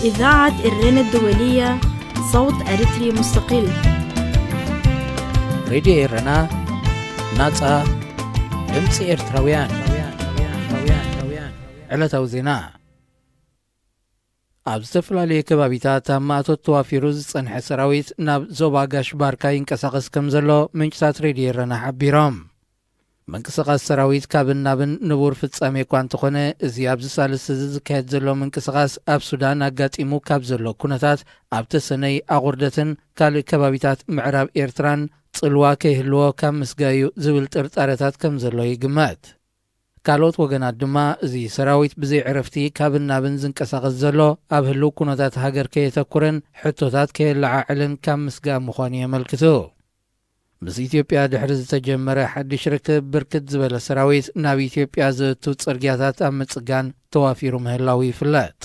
إذاعة إرينا الدولية، صوت أريتري مستقل. ሬድዮ ኤረና፣ ናጻ ድምጺ ኤርትራውያን። ዕለታዊ ዜና። ኣብ ዝተፈላለዩ ከባቢታት ኣብ ማእቶት ተዋፊሩ ዝጸንሐ ሰራዊት ናብ ዞባ ጋሽ ባርካ ይንቀሳቐስ ከም ዘሎ ምንጭታት ሬድዮ ኤረና ሓቢሮም። ምንቅስቓስ ሰራዊት ካብን ናብን ንቡር ፍጻሜ እኳ እንተኾነ፣ እዚ ኣብዚ ሳልስቲ እዚ ዝካየድ ዘሎ ምንቅስቓስ ኣብ ሱዳን ኣጋጢሙ ካብ ዘሎ ኩነታት ኣብ ተሰነይ ኣቑርደትን ካልእ ከባቢታት ምዕራብ ኤርትራን ጽልዋ ከይህልዎ ካብ ምስጋዩ ዝብል ጥርጣረታት ከም ዘሎ ይግመት። ካልኦት ወገናት ድማ፣ እዚ ሰራዊት ብዘይ ዕረፍቲ ካብን ናብን ዝንቀሳቐስ ዘሎ ኣብ ህልው ኩነታት ሃገር ከየተኩርን ሕቶታት ከየለዓዕልን ካብ ምስጋእ ምዃኑ የመልክቱ። ምስ ኢትዮጵያ ድሕሪ ዝተጀመረ ሓድሽ ርክብ፣ ብርክት ዝበለ ሰራዊት ናብ ኢትዮጵያ ዘእቱ ጽርግያታት ኣብ ምጽጋን ተዋፊሩ ምህላዉ ይፍለጥ።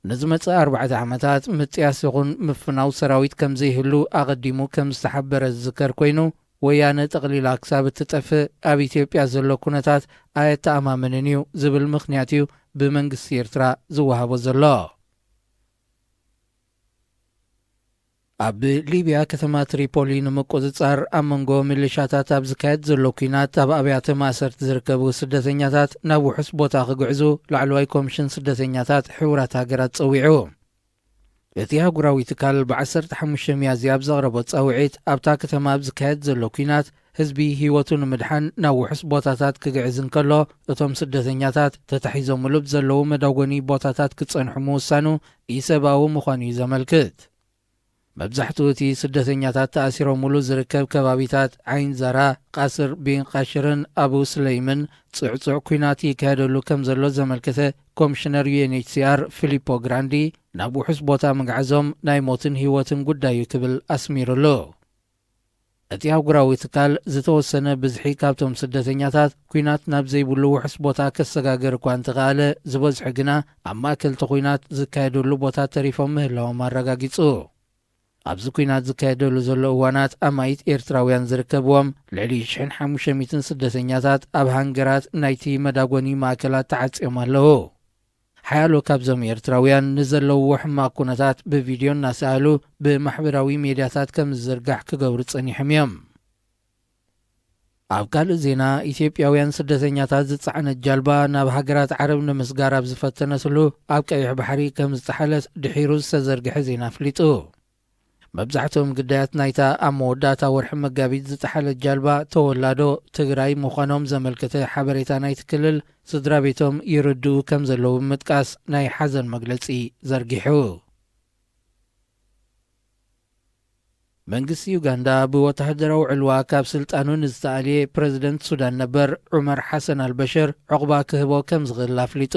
ንዝመጽእ ኣርባዕተ ዓመታት ምጥያስ ይኹን ምፍናው ሰራዊት ከም ዘይህሉ ኣቐዲሙ ከም ዝተሓበረ ዝዝከር ኮይኑ፣ ወያነ ጠቕሊላ ክሳብ እትጠፍእ ኣብ ኢትዮጵያ ዘሎ ኩነታት ኣየተኣማምንን እዩ ዝብል ምኽንያት እዩ ብመንግስቲ ኤርትራ ዝወሃቦ ዘሎ። ኣብ ሊብያ ከተማ ትሪፖሊ ንምቁጽጻር ኣብ መንጎ ሚሊሻታት ኣብ ዝካየድ ዘሎ ኲናት፣ ኣብ ኣብያተ ማእሰርቲ ዝርከቡ ስደተኛታት ናብ ውሑስ ቦታ ክግዕዙ ላዕለዋይ ኮሚሽን ስደተኛታት ሕቡራት ሃገራት ጸዊዑ። እቲ ኣህጉራዊ ትካል ብ ዓሰርተ ሓሙሽተ ሚያዝያ ኣብ ዘቕረቦ ጻውዒት፣ ኣብታ ከተማ ኣብ ዝካየድ ዘሎ ኲናት ህዝቢ ህይወቱ ንምድሓን ናብ ውሑስ ቦታታት ክግዕዝ እንከሎ፣ እቶም ስደተኛታት ተታሒዞምሉ ብዘለዉ መዳጎኒ ቦታታት ክጸንሑ ምውሳኑ ኢሰብኣዊ ምዃኑ እዩ ዘመልክት። መብዛሕትኡ እቲ ስደተኛታት ተኣሲሮምሉ ዝርከብ ከባቢታት ዓይን ዛራ፣ ቃስር ቢን ቃሽርን ኣቡ ስለይምን ጽዕጹዕ ኲናት ይካየደሉ ከም ዘሎ ዘመልከተ ኮሚሽነር ዩ ኤን ኤች ሲ ኣር ፊሊፖ ግራንዲ፣ ናብ ውሑስ ቦታ ምግዓዞም ናይ ሞትን ህይወትን ጉዳይ እዩ ክብል ኣስሚሩሉ። እቲ ኣህጉራዊ ትካል፣ ዝተወሰነ ብዝሒ ካብቶም ስደተኛታት ኲናት ናብ ዘይብሉ ውሑስ ቦታ ከሰጋገር እኳ እንተኸኣለ፣ ዝበዝሑ ግና ኣብ ማእከል እቲ ኲናት ዝካየደሉ ቦታ ተሪፎም ምህላዎም ኣረጋጊጹ። ኣብዚ ኲናት ዝካየደሉ ዘሎ እዋናት፣ ኣማኢት ኤርትራውያን ዝርከብዎም ልዕሊ ሽሕን ሓሙሽተ ሚእትን ስደተኛታት ኣብ ሃንገራት ናይቲ መዳጎኒ ማእከላት ተዓጽዮም ኣለዉ። ሓያሎ ካብዞም ኤርትራውያን ንዘለውዎ ሕማቕ ኩነታት ብቪድዮ እናሰኣሉ ብማሕበራዊ ሜድያታት ከም ዝዝርጋሕ ክገብሩ ጸኒሖም እዮም። ኣብ ካልእ ዜና፣ ኢትዮጵያውያን ስደተኛታት ዝጸዓነት ጃልባ ናብ ሃገራት ዓረብ ንምስጋር ኣብ ዝፈተነትሉ፣ ኣብ ቀይሕ ባሕሪ ከም ዝጠሓለት ድሒሩ ዝተዘርግሐ ዜና ኣፍሊጡ። መብዛሕትኦም ግዳያት ናይታ ኣብ መወዳእታ ወርሒ መጋቢት ዝጠሓለት ጃልባ ተወላዶ ትግራይ ምዃኖም ዘመልከተ ሓበሬታ ናይቲ ክልል፣ ስድራ ቤቶም ይርድኡ ከም ዘለዉ ብምጥቃስ ናይ ሓዘን መግለጺ ዘርጊሑ። መንግስቲ ዩጋንዳ ብወተሃደራዊ ዕልዋ ካብ ስልጣኑ ንዝተኣልየ ፕረዚደንት ሱዳን ነበር ዑመር ሓሰን ኣልበሽር ዕቑባ ክህቦ ከም ዝኽእል ኣፍሊጡ።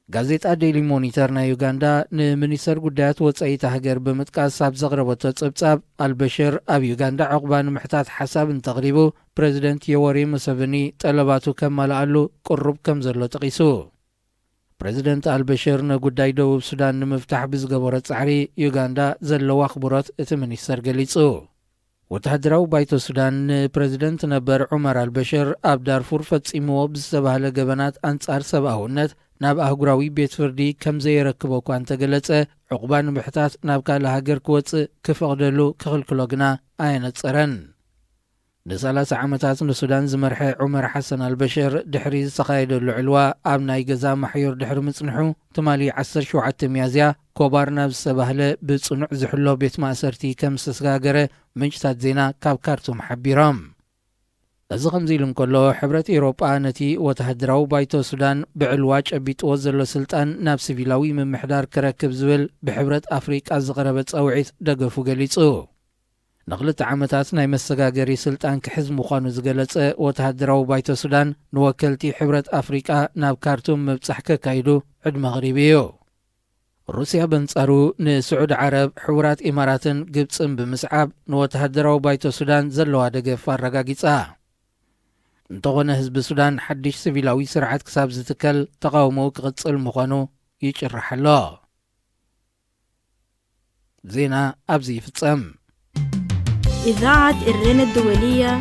ጋዜጣ ዴይሊ ሞኒተር ናይ ዩጋንዳ፣ ንሚኒስተር ጉዳያት ወጻኢ እታ ሃገር ብምጥቃስ ኣብ ዘቕረበቶ ጸብጻብ፣ ኣልበሽር ኣብ ዩጋንዳ ዕቑባ ንምሕታት ሓሳብ እንተቕሪቡ፣ ፕረዚደንት ዮወሪ ሙሰቭኒ ጠለባቱ ከማልኣሉ ቅሩብ ከም ዘሎ ጠቒሱ። ፕረዚደንት ኣልበሽር ንጉዳይ ደቡብ ሱዳን ንምፍታሕ ብዝገበሮ ጻዕሪ ዩጋንዳ ዘለዋ ኣኽብሮት እቲ ሚኒስተር ገሊጹ። ወተሃደራዊ ባይቶ ሱዳን፣ ንፕረዚደንት ነበር ዑመር ኣልበሽር ኣብ ዳርፉር ፈጺምዎ ብዝተባህለ ገበናት ኣንጻር ሰብኣውነት ናብ ኣህጉራዊ ቤት ፍርዲ ከም ዘየረክቦ እኳ እንተገለጸ፣ ዕቑባ ንምሕታት ናብ ካልእ ሃገር ክወጽእ ክፈቕደሉ ክኽልክሎ ግና ኣየነጸረን። ንሰላሳ ዓመታት ንሱዳን ዝመርሐ ዑመር ሓሰን ኣልበሽር፣ ድሕሪ ዝተኻየደሉ ዕልዋ ኣብ ናይ ገዛ ማሕዩር ድሕሪ ምጽንሑ፣ ትማሊ ዓሰርተ ሸውዓተ ሚያዝያ ኮባር ናብ ዝተባህለ ብጽኑዕ ዝሕሎ ቤት ማእሰርቲ ከም ዝተሰጋገረ ምንጭታት ዜና ካብ ካርቱም ሓቢሮም። እዚ ከምዚ ኢሉ እንከሎ፣ ሕብረት ኤውሮጳ ነቲ ወተሃደራዊ ባይቶ ሱዳን ብዕልዋ ጨቢጥዎ ዘሎ ስልጣን ናብ ሲቪላዊ ምምሕዳር ክረክብ ዝብል ብሕብረት ኣፍሪቃ ዝቐረበ ጻውዒት ደገፉ ገሊጹ። ንኽልተ ዓመታት ናይ መሰጋገሪ ስልጣን ክሕዝ ምዃኑ ዝገለጸ ወተሃደራዊ ባይቶ ሱዳን፣ ንወከልቲ ሕብረት ኣፍሪቃ ናብ ካርቱም ምብጻሕ ከካይዱ ዕድመ ኣቕሪቡ እዩ። ሩስያ በንጻሩ፣ ንስዑዲ ዓረብ፣ ሕቡራት ኢማራትን ግብጽን ብምስዓብ፣ ንወተሃደራዊ ባይቶ ሱዳን ዘለዋ ደገፍ ኣረጋጊጻ። እንተኾነ፣ ህዝቢ ሱዳን ሓድሽ ሲቪላዊ ስርዓት ክሳብ ዝትከል ተቓውሞኡ ክቕጽል ምዃኑ ይጭራሕ ኣሎ። ዜና ኣብዚ ይፍጸም። إذاعة إرينا الدولية،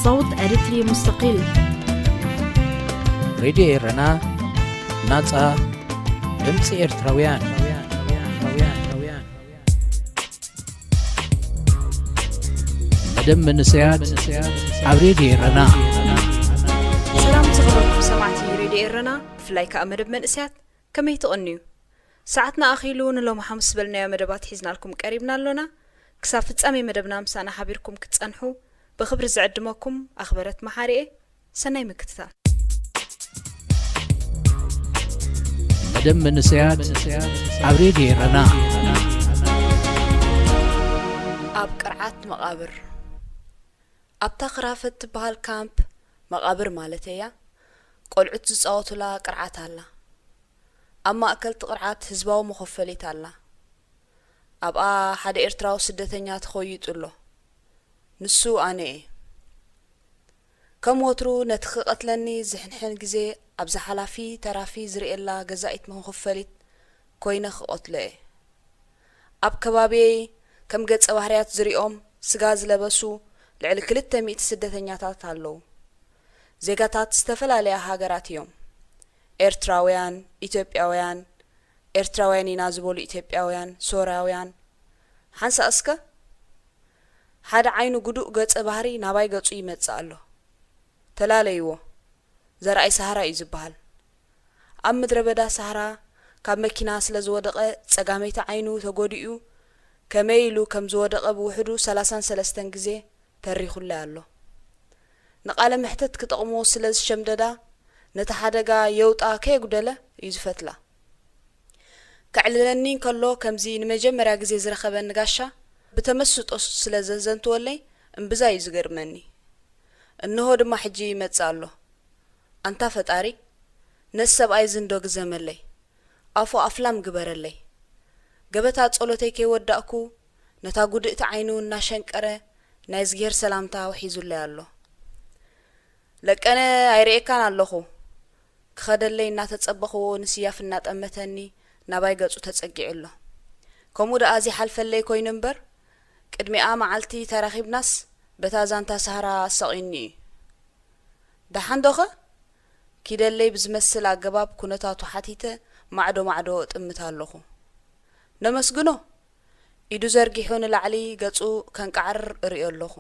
صوت أريتري مستقل. ሬድዮ ኤረና፣ ናጻ ድምጺ ኤርትራውያን። ደም መንእሰያት ኣብ ሬድዮ ኤረና። ሰላም ዝኽበርኩም ሰማዕቲ ሬድዮ ኤረና፣ ብፍላይ ከኣ መደብ መንእሰያት፣ ከመይ ትቕንዩ? ሰዓትና ኣኺሉ ንሎሚ ሓሙስ ዝበልናዮ መደባት ሒዝናልኩም ቀሪብና ኣሎና። ክሳብ ፍጻሜ መደብና ምሳና ሓቢርኩም ክትጸንሑ ብኽብሪ ዝዕድመኩም ኣኽበረት መሓሪኤ። ሰናይ ምክትታል። መደብ መንእሰያት ኣብ ሬድዮ ኤረና። ኣብ ቅርዓት መቓብር። ኣብታ ክራፈት ትበሃል ካምፕ፣ መቓብር ማለት እያ፣ ቆልዑት ዝጻወቱላ ቅርዓት ኣላ። ኣብ ማእከል እቲ ቅርዓት ህዝባዊ መኸፈሊት ኣላ። ኣብኣ ሓደ ኤርትራዊ ስደተኛ ተኾይጡ ኣሎ። ንሱ ኣነ እየ። ከም ወትሩ ነቲ ክቐትለኒ ዝሕንሕን ግዜ ኣብዛ ሓላፊ ተራፊ ዝርእየላ ገዛኢት መኸፈሊት ኮይነ ክቐትሎ እየ። ኣብ ከባቢየይ ከም ገጸ ባህርያት ዝሪኦም ስጋ ዝለበሱ ልዕሊ ክልተ ሚእቲ ስደተኛታት ኣለዉ። ዜጋታት ዝተፈላለያ ሃገራት እዮም። ኤርትራውያን፣ ኢትዮጵያውያን፣ ኤርትራውያን ኢና ዝበሉ ኢትዮጵያውያን፣ ሶርያውያን። ሓንሳእ እስከ ሓደ ዓይኑ ግዱእ ገጸ ባህሪ ናባይ ገጹ ይመጽእ ኣሎ። ተላለይዎ። ዘርኣይ ሳህራ እዩ ዝበሃል። ኣብ ምድረ በዳ ሳህራ ካብ መኪና ስለ ዝወደቐ ጸጋመይቲ ዓይኑ ተጎዲኡ ከመይ ኢሉ ከም ዝወደቐ ብውሕዱ ሰላሳን ሰለስተን ግዜ ተሪኹለይ ኣሎ። ንቓለ መሕተት ክጠቕሞ ስለ ዝሸምደዳ ነቲ ሓደጋ የውጣ ከየጉደለ እዩ ዝፈትላ። ከዕልለኒ እንከሎ ከምዚ ንመጀመርያ ግዜ ዝረኸበኒ ጋሻ ብተመስጦ ስለ ዘዘንትወለይ እምብዛ እዩ ዝገርመኒ። እንሆ ድማ ሕጂ ይመጽእ ኣሎ። ኣንታ ፈጣሪ፣ ነዚ ሰብኣይ እዚ እንዶ ግዘመለይ፣ ኣፉ ኣፍላም ግበረለይ። ገበታ ጸሎተይ ከይወዳእኩ ነታ ጉድእቲ ዓይኑ እናሸንቀረ ናይ እዝግሄር ሰላምታ ውሒዙለይ ኣሎ። ለቀነ ኣይርእየካን ኣለኹ። ክኸደለይ እናተጸበኽዎ ንስያፍ እናጠመተኒ ናባይ ገጹ ተጸጊዑ ኣሎ። ከምኡ ደኣ ዘይሓልፈለይ ኮይኑ እምበር፣ ቅድሚኣ መዓልቲ ተራኺብናስ በታ ዛንታ ሳህራ ኣሳቒኒ እዩ። ደሓን ዶኸ? ኪደለይ ብዝመስል ኣገባብ ኩነታቱ ሓቲተ ማዕዶ ማዕዶ እጥምት ኣለኹ። ነመስግኖ! ኢዱ ዘርጊሑ ንላዕሊ ገጹ ከንቃዕር እርእዮ ኣለኹ።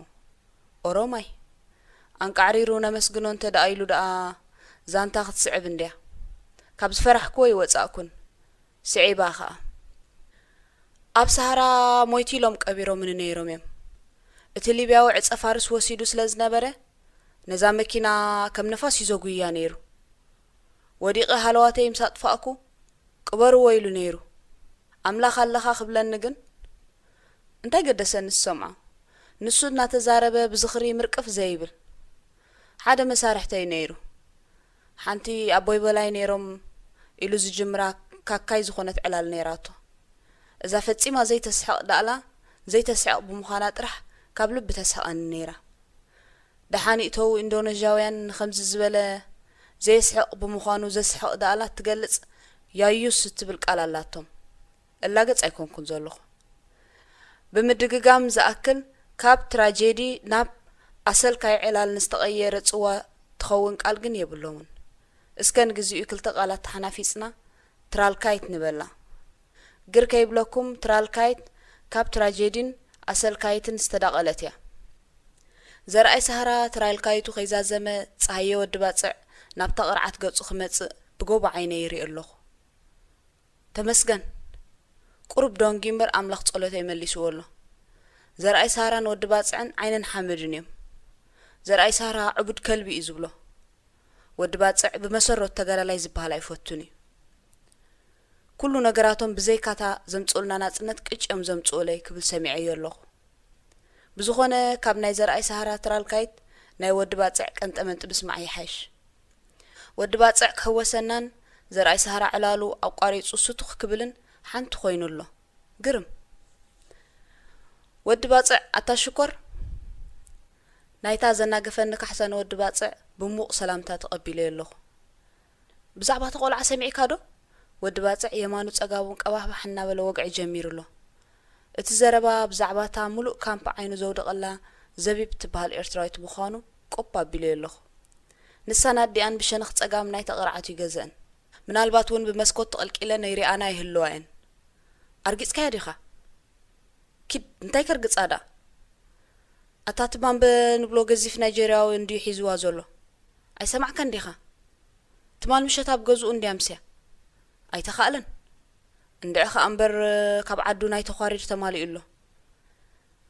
ኦሮማይ! ኣንቃዕሪሩ ነመስግኖ እንተ ደኣ ኢሉ ደኣ ዛንታ ክትስዕብ እንድያ። ካብ ዝፈራሕክዎ ኣይወጻእኩን። ስዒባ ኸኣ። ኣብ ሳህራ ሞይቱ ኢሎም ቀቢሮምኒ ነይሮም እዮም። እቲ ሊብያዊ ዕጸ ፋርስ ወሲዱ ስለ ዝነበረ፣ ነዛ መኪና ከም ነፋስ እዩ ዘጉይያ ነይሩ። ወዲቐ ሃለዋተይ ምስ ኣጥፋእኩ፣ ቅበርዎ ኢሉ ነይሩ። ኣምላኽ ኣለኻ ክብለኒ ግን፣ እንታይ ገደሰኒ ዝሰምዖ? ንሱ እናተዛረበ ብዝኽሪ ምርቅፍ ዘይብል። ሓደ መሳርሕተይ ነይሩ። ሓንቲ ኣቦይ በላይ ነይሮም ኢሉ ዝጅምራ ካካይ ዝኾነት ዕላል ነይራቶ። እዛ ፈጺማ ዘይተስሕቕ ዳእላ ዘይተስሕቕ ብምዃና ጥራሕ ካብ ልቢ ተስሕቐኒ ነይራ። ደሓን ይእተዉ ኢንዶነዥያውያን ንኸምዚ ዝበለ ዘየስሕቕ ብምዃኑ ዘስሕቕ ዳእላ እትገልጽ ያዩስ እትብል ቃል ኣላቶም። እላገጽ ኣይኮንኩን ዘለኹ። ብምድግጋም ዝኣክል፣ ካብ ትራጀዲ ናብ ኣሰልካይ ዕላል ንዝተቐየረ ጽዋ ትኸውን ቃል ግን የብሎምን። እስከ ንግዚኡ ክልተ ቃላት ተሓናፊጽና ትራልካይት ንበላ። ግር ከይብለኩም ትራልካይት ካብ ትራጀዲን ኣሰልካይትን ዝተዳቐለት እያ። ዘርኣይ ሳህራ ትራልካይቱ ከይዛዘመ ጸሃየ ወዲ ባጽዕ ናብታ ቅርዓት ገጹ ክመጽእ ብጎቦ ዓይነይ ይርኢ ኣለኹ። ተመስገን። ቁሩብ ደንጊዩ እምበር ኣምላኽ ጸሎተይ መሊስዎ ኣሎ። ዘርኣይ ሳህራን ወዲ ባጽዕን ዓይንን ሓመድን እዮም። ዘርኣይ ሳህራ ዕቡድ ከልቢ እዩ ዝብሎ። ወዲ ባጽዕ ብመሰረቱ ተጋዳላይ ዝበሃል ኣይፈቱን እዩ። ኩሉ ነገራቶም ብዘይካታ ዘምጽኡልና ናጽነት ቅጭ እዮም ዘምጽኡለይ ክብል ሰሚዐዮ ኣለኹ። ብዝኾነ ካብ ናይ ዘርኣይ ሳህራ ትራልካይት ናይ ወዲ ባጽዕ ቀንጠመንጢ ምስማዕ ይሓይሽ። ወዲ ባጽዕ ክሕወሰናን ዘርኣይ ሳህራ ዕላሉ ኣቋሪጹ ስቱኽ ክብልን ሓንቲ ኮይኑ ኣሎ። ግርም። ወዲ ባጽዕ ኣታ ሽኮር፣ ናይታ ዘናገፈኒ ካሕሳ ንወዲ ባጽዕ ብሙቕ ሰላምታ ተቐቢለዮ ኣለኹ። ብዛዕባ እቲ ቆልዓ ሰሚዕካ ዶ? ወዲ ባጽዕ የማኑ ጸጋሙን ቀባሕባሕ እናበለ ወግዒ ጀሚሩ ኣሎ። እቲ ዘረባ ብዛዕባ እታ ምሉእ ካምፕ ዓይኑ ዘውደቐላ ዘቢብ እትበሃል ኤርትራዊት ምዃኑ ቁፕ ኣቢለዮ ኣለኹ። ንሳን ኣዲኣን ብሸነኽ ጸጋም ናይታ ቅርዓት እዩ ገዘእን። ምናልባት እውን ብመስኮት ተቐልቂለን ይሪኣና ይህልዋ እየን። ኣርጊጽካያ ዲኻ? ኪድ፣ እንታይ ከርግጻ ደኣ? ኣታ እቲ ባምበ ንብሎ ገዚፍ ናይጀርያዊ እንድዩ ሒዝዋ ዘሎ። ኣይሰማዕካን ዲኻ? ትማል ምሸት ኣብ ገዝኡ እንድያ ኣምስያ። ኣይተኻእለን። እንድዒ ኸኣ እምበር ካብ ዓዱ ናይ ተዃሪድ ተማሊኡ ኣሎ።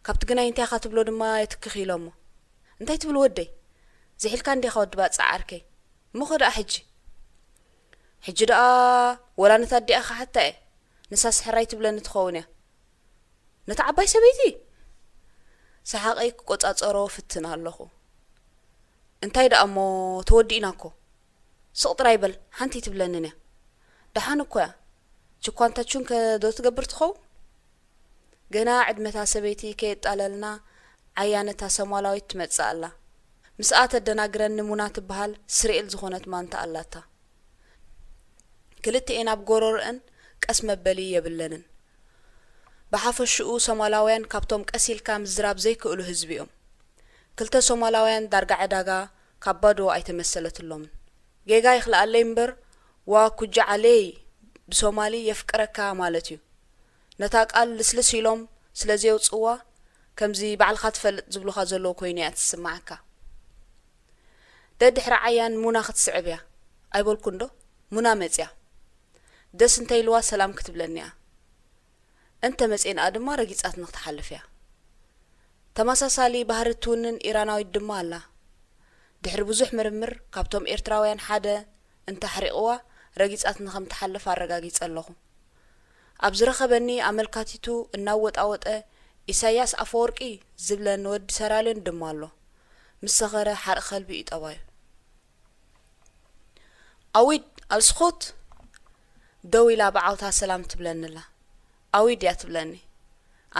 ካብቲ ግናይ እንታይ ኢኻ ትብሎ ድማ የትክኽ ኢሎሞ። እንታይ ትብል ወደይ? ዝሒልካ እንዲኻ ወዲ ባጽዕ ዓርከይ። እሞ ኸ ደኣ ሕጂ? ሕጂ ደኣ ወላ ነታ ኣዲኣ ክሓታ እየ። ንሳስ ሕራይ ትብለኒ ትኸውን እያ። ነታ ዓባይ ሰበይቲ? ሰሓቐይ ክቆጻጸሮ ፍትን ኣለኹ። እንታይ ደኣ እሞ ተወዲእና እኮ። ስቕ ጥራይ በል፣ ሓንቲ ኣይትብለንን እያ። ደሓን እኮ እያ። ችኳንታ ቹንከ ዶ ትገብር ትኸውን? ገና ዕድመታ ሰበይቲ ከየጣለልና ዓያ ነታ ሶማላዊት ትመጽእ ኣላ። ምስኣ ተደናግረኒ ሙና ትበሃል ስርኤል ዝኾነት ማንታ ኣላታ። ክልተኤን ኣብ ጎረሮአን ቀስ መበሊ የብለንን። ብሓፈሽኡ ሶማላውያን ካብቶም ቀስ ኢልካ ምዝራብ ዘይክእሉ ህዝቢ እዮም። ክልተ ሶማላውያን ዳርጋ ዕዳጋ ካብ ባዶ ኣይተመሰለትሎምን። ጌጋ ይኽልኣለይ እምበር ዋ ኩጃ ዓሌይ ብሶማሊ የፍቅረካ ማለት እዩ። ነታ ቃል ልስልስ ኢሎም ስለ ዘየውጽእዋ ከምዚ ባዕልኻ ትፈልጥ ዝብሉኻ ዘለዉ ኮይኑ እያ ትስምዓካ። ደድሕሪ ዓያን ሙና ክትስዕብ እያ ኣይበልኩን ዶ? ሙና መጽያ። ደስ እንተኢልዋ ሰላም ክትብለኒ እያ። እንተ መጽኤንኣ ድማ ረጊጻትኒ ክትሓልፍ እያ። ተመሳሳሊ ባህሪ እትውንን ኢራናዊት ድማ ኣላ። ድሕሪ ብዙሕ ምርምር ካብቶም ኤርትራውያን ሓደ እንተ ኣሕሪቕዋ ረጊጻትኒ ከም ትሓልፍ ኣረጋጊጸ ኣለኹ። ኣብ ዝረኸበኒ ኣመልካቲቱ እናወጣወጠ ኢሳያስ ኣፈወርቂ ዝብለኒ ወዲ ሰራልዮን ድማ ኣሎ። ምስ ሰኸረ ሓርእ ከልቢ እዩ ጠባዩ። ኣዊድ ኣልስኹት ደው ኢላ ብዓውታ ሰላም ትብለኒ ኣላ። ኣዊድ እያ ትብለኒ።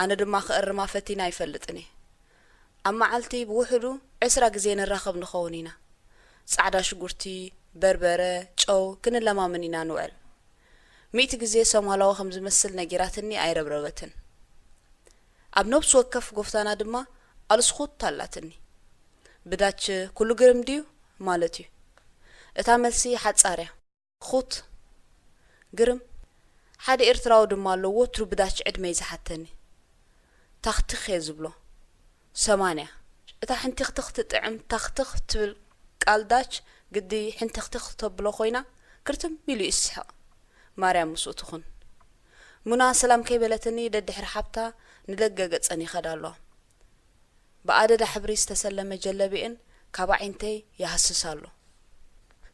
ኣነ ድማ ክእርማ ፈቲነ ኣይፈልጥን እየ። ኣብ መዓልቲ ብውሕዱ ዕስራ ግዜ ንራኸብ ንኸውን ኢና። ጻዕዳ ሽጉርቲ፣ በርበረ፣ ጨው ክንለማመን ኢና ንውዕል። ሚእቲ ግዜ ሶማላዊ ከም ዝመስል ነጊራትኒ ኣይረብረበትን። ኣብ ነብሲ ወከፍ ጎፍታና ድማ ኣልስኹት ኣላትኒ። ብዳች ኩሉ ግርም ድዩ ማለት እዩ። እታ መልሲ ሓጻር እያ። ኹት ግርም። ሓደ ኤርትራዊ ድማ ኣሎ ወትሩ ብዳች ዕድመይ ዝሓተኒ። ታኽትኽ እየ ዝብሎ። ሰማንያ። እታ ሕንቲኽትኽ ትጥዕም ታኽትኽ ትብል ቃል ዳች ግዲ ሕንቲኽትኽ ተብሎ ኮይና ክርትም ኢሉ ይስሕቕ። ማርያም ምስኡ ትኹን። ሙና ሰላም ከይበለትኒ ደድሕሪ ሓብታ ንደገ ገጸን ይኸዳ ኣለዋ። ብኣደዳ ሕብሪ ዝተሰለመ ጀለቢኤን ካብ ኣዒንተይ ይሃስስ ኣሎ።